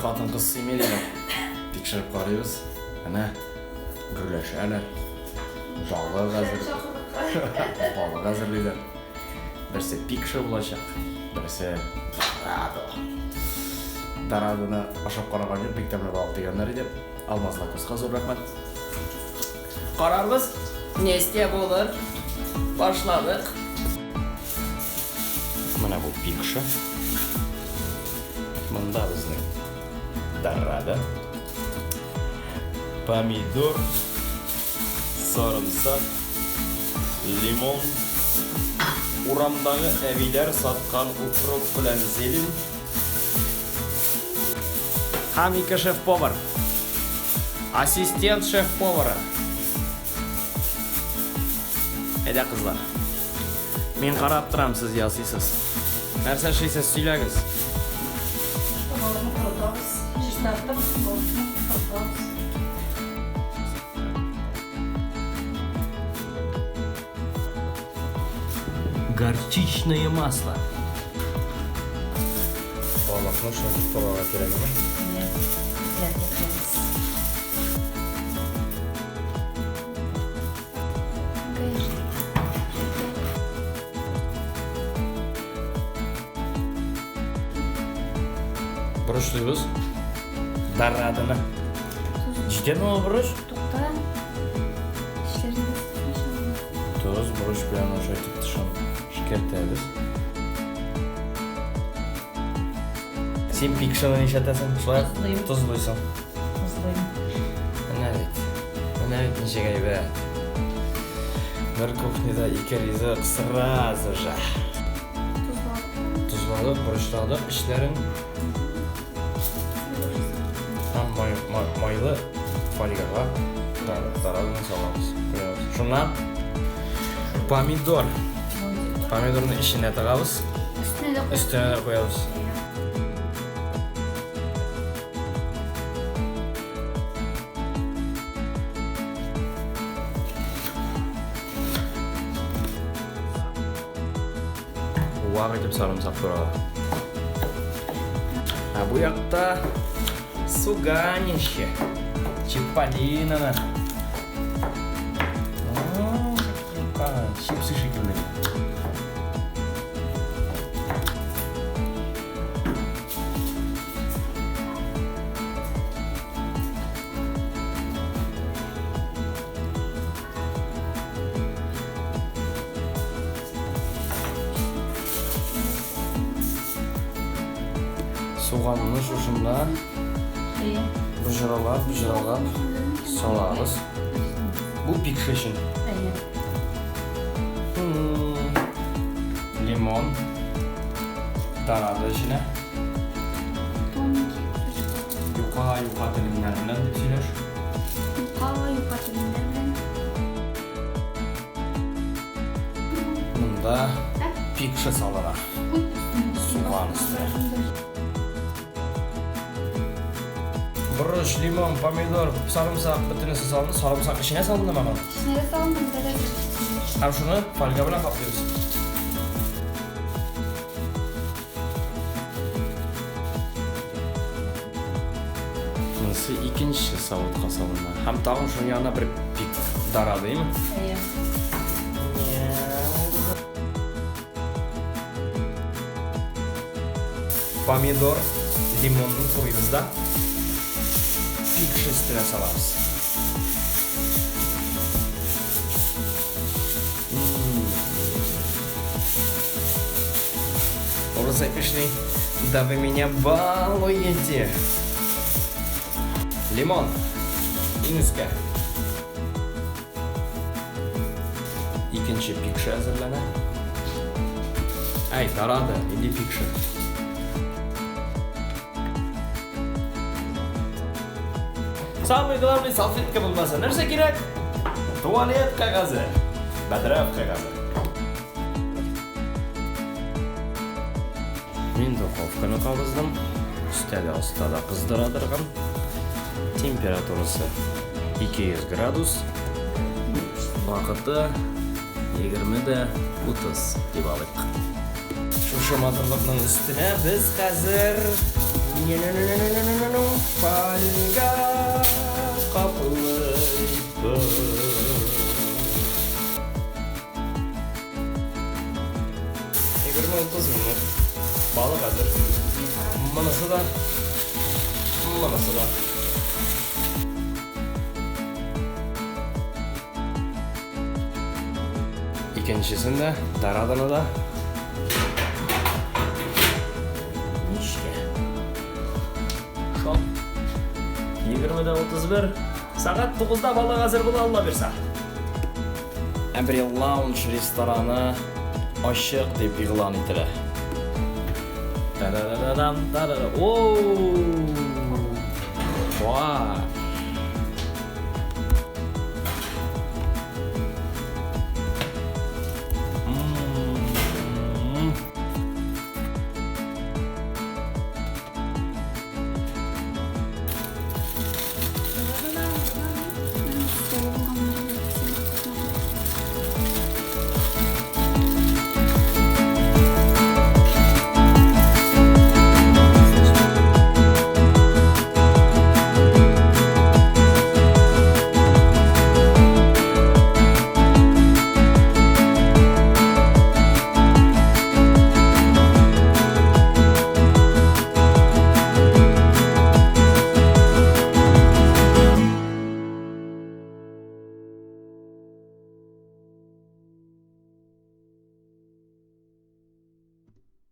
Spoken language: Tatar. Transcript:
хатын-кыз сыймый диләр. Тикшереп карыйбыз. Әнә, гөрләшәләр. Балык әзер. Балык әзерлиләр. Берсе пикша булачак, берсе дорадо. Дорадоны ашап караган юк, бик тәмле балык дигәннәр иде. Алмаз Лакоска зур рәхмәт. Карарбыз, нестә булыр. Башладык. Менә бу пикша. Монда безнең дорадо. Помидор, сарымсак, лимон, урамдагы әбиләр саткан укроп белән зелень. Һәм ике шеф-повар. Ассистент шеф-повара. Әйдә, кызлар. Мин карап торам, сез ясыйсыз. Нәрсә эшлисез, сөйләгез. Балыкны корытабыз, чистартып, балыкны корытабыз. Горчичное масло. Балыкны шундый табага кирәкме? Борычлыйбыз. Дорадоны. Җитәме ул борыч? Тукта. Тоз, борыч белән ашайтып тышын эшкәртәбез. Син пикшаны нишләтәсең? Шулай Тозлыйм. тозлыйсың. Тозлыйм. Менә бит. Менә бит ничек әйбәт. Бер кухняда ике ризык сразу же. Тозладык. Тозладык, борычладык эчләрен. Һәм май, май, майлы фольгага таразын салабыз. Куябыз. Шуннан помидор. Помидорны эченә тыгабыз. Өстенә дә куябыз. Өстенә дә куябыз. Вак итеп сарымсак турала. Ә бу якта суганище. Чиполлиноны. Чипсы шикелле. Суганны шушында боҗралап, боҗралап салабыз. Бу пикша өчен. Лимон. Дорадо эченә. Юка, юка телемнәр белән дип сөйләш. Юка, юка телемнәр белән. Монда пикша салына. Суган өстенә. Борыч, лимон, помидор, сарымсак бөтенесе салынды. Сарымсак эченә салындымы аның? Эченә дә салынды, монда да. Һәм шуны фольга белән каплыйбыз. Монысы икенче савытка салына. Һәм тагын шуның янына бер пик дара димме? Әйе. Помидор, лимонны турыйбыз да пикша өстенә салабыз. Урыс әйтмешли, да вы меня балуете. Лимон. Иң өскә. Икенче пикша әзерләнә. Әй, тарады, нинди пикша? Самый главный салфетка булмаса, нәрсә кирәк? Туалет кәгазе. Бәдрәф кәгазе. Мин духовканы кабыздым. Өстәл астында да кыздыра торган. Температурасы 200 градус. Вакыты 20 дә 30 дип алыйк. Шушы матурлыкның өстенә без хәзер Фольга каплыйбыз. 20-30 минут. Балык әзер. Монысы да, монысы да. Икенчесен дә, дораданы да. Мичкә. Шоп. 20:31. Сәгать 9-да балык әзер була, Алла бирсә. Әбрил Лаунж рестораны ачык дип игълан ителә. Та-да-да-дам, та-да-да. Оу! Ва!